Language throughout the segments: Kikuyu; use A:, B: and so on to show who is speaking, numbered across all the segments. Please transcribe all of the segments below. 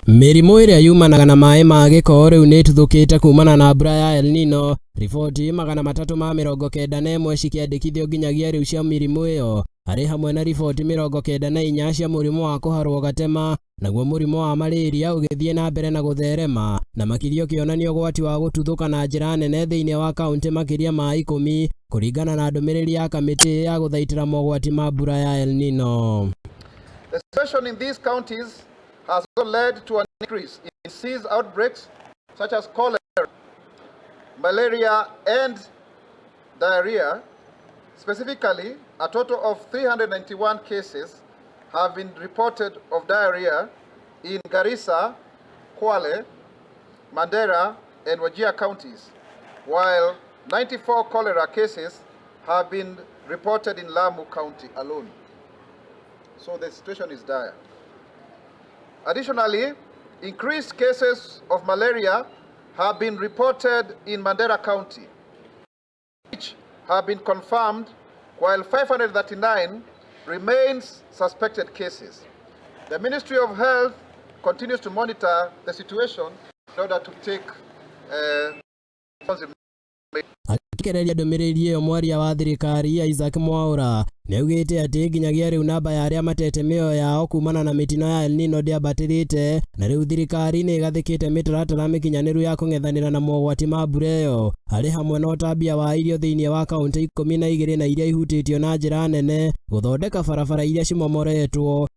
A: Mĩrimũ ĩrĩa yumanaga na maĩ ma gĩko rĩu nĩ ĩtuthũkĩte kumana na mbura ya El Nino, riboti 391 cikĩandĩkithio nginyagia rĩu cia mĩrimũ ĩyo, harĩ hamwe na riboti 94 cia mũrimũ wa kũharwo gatema, naguo mũrimũ wa malaria ũgĩthiĩ na mbere na gũtherema, na makĩria ũkĩonania ũgwati wa gũtuthũka na njĩra nene thĩinĩ wa kaunti makĩria ma 10, kũringana na ndũmĩrĩri ya kamĩtĩ ya gũthaitĩra mogwati ma mbura ya El Nino.
B: The situation in these counties has also led to an increase in disease outbreaks such as cholera, malaria, and diarrhea. Specifically, a total of 391 cases have been reported of diarrhea in Garissa, Kwale, Mandera, and Wajir counties, while 94 cholera cases have been reported in Lamu County alone. So the situation is dire. Additionally, increased cases of malaria have been reported in Mandera County, which have been confirmed, while 539 remains suspected cases. The Ministry of Health continues to monitor the situation in order to take responsive.
A: Akĩreria ndũmĩrĩri ĩyo, mwaria wa thirikari Isaac Mwaura nĩaugĩte atĩ nginyagia rĩu namba ya arĩa matete mĩoyo yao kumana na mĩtino ya El Nino ndĩambatĩrĩte, na rĩu thirikari nĩ ĩgathĩkĩte mĩtaratara mĩkinyanĩru ya kũng'ethanĩra na mogwati ma mbura ĩyo, harĩ hamwe na ũtambia wa irio thĩinĩ wa kaunti 12 na iria ihutĩtio na njĩra nene, gũthondeka barabara iria cimomoretwo,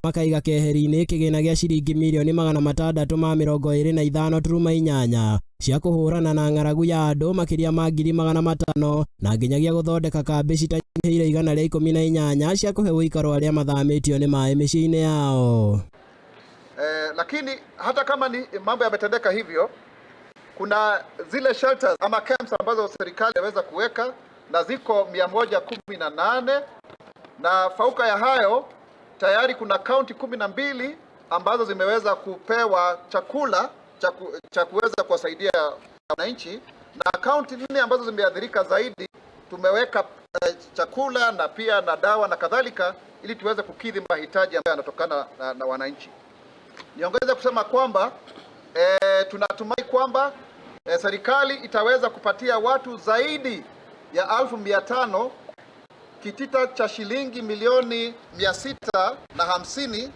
A: makaiga keheri-inĩ kĩgĩna gĩa ciringi mirioni 625.8 cia kũhũrana na ng'aragu ya andũ makĩria ma 500,000, na nginyagia gũthondeka kambĩ citanyihĩire 118 cia kũhe ũikaro arĩa mathamĩtio nĩ maĩ mĩciĩ-inĩ yao.
B: Lakini hata kama ni mambo yametendeka hivyo, kuna zile shelters ama camps ambazo serikali inaweza kuweka na ziko 118, na fauka ya hayo tayari kuna kaunti 12 ambazo zimeweza kupewa chakula cha kuweza kuwasaidia wananchi, na kaunti nne ambazo zimeathirika zaidi tumeweka chakula na pia na dawa na kadhalika, ili tuweze kukidhi mahitaji ambayo yanatokana na wananchi. Niongeze kusema kwamba tunatumai kwamba serikali itaweza kupatia watu zaidi ya 500,000 kitita cha shilingi milioni 650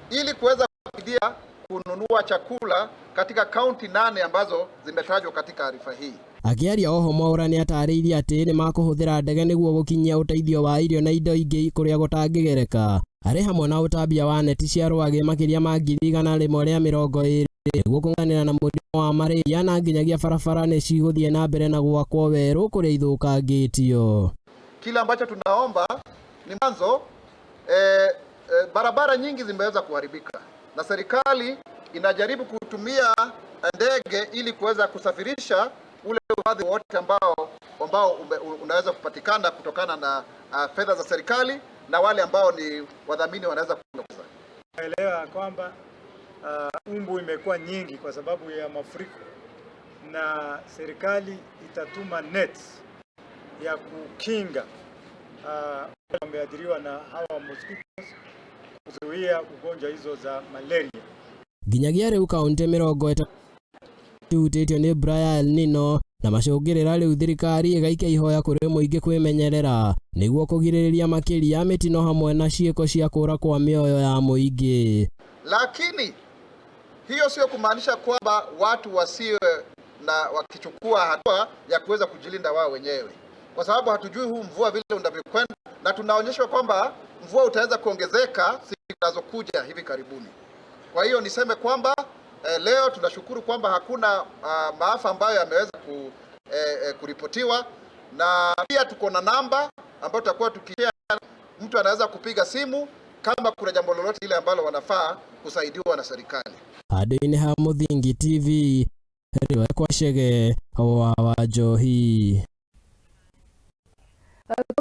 B: ili kuweza kusaidia kununua chakula katika kaunti nane ambazo zimetajwa katika arifa hii.
A: Akĩaria oho, Mwaura nĩ atarĩirie atĩ nĩ makũhũthĩra ndege nĩguo gũkinyia ũteithio wa irio na indo ingĩ kũrĩa gũtangĩgereka, harĩ hamwe na ũtambia wa neti cia rwagĩ makĩria ma 120,000 nĩguo kũng'ethanĩra na mũrimũ wa malaria, na nginyagia barabara nĩ cigũthiĩ na mbere na gwakwo werũ kũrĩa ithũkangĩtio.
B: Kile ambacho tunaomba ni mwanzo, barabara nyingi zimeweza kuharibika na serikali inajaribu kutumia ndege ili kuweza kusafirisha ule ufadhili wote ambao unaweza kupatikana kutokana na fedha za serikali na wale ambao ni wadhamini wanaweza kuweza.
C: Elewa kwamba umbu imekuwa nyingi kwa sababu ya mafuriko, na serikali itatuma nets ya kukinga wameathiriwa na hawa mosquitoes, kuzuia ugonjwa hizo za malaria.
A: Nginyagia rĩu kaunti 30 ihutĩtio nĩ mbura ya El Nino, na macũngĩrĩra rĩu thirikari ĩgaikia ihoya kũrĩ mũingĩ kwĩmenyerera nĩguo kũgirĩrĩria makĩria mĩtino hamwe na ciĩko cia kũra kwa mĩoyo ya mũingĩ.
B: Lakini hiyo sio kumaanisha kwamba watu wasiwe na wakichukua hatua ya kuweza kujilinda wao wenyewe, kwa sababu hatujui huu mvua vile unavyokwenda, na tunaonyeshwa kwamba mvua utaweza kuongezeka siku zinazokuja hivi karibuni. Kwa hiyo niseme kwamba leo tunashukuru kwamba hakuna maafa ambayo yameweza kuripotiwa, na pia tuko na namba ambayo tutakuwa tukishare. Mtu anaweza kupiga simu kama kuna jambo lolote ile ambalo wanafaa kusaidiwa na serikali.
A: Handũ-inĩ ha Mũthingi TV, kwa Chege wa Wanjohi.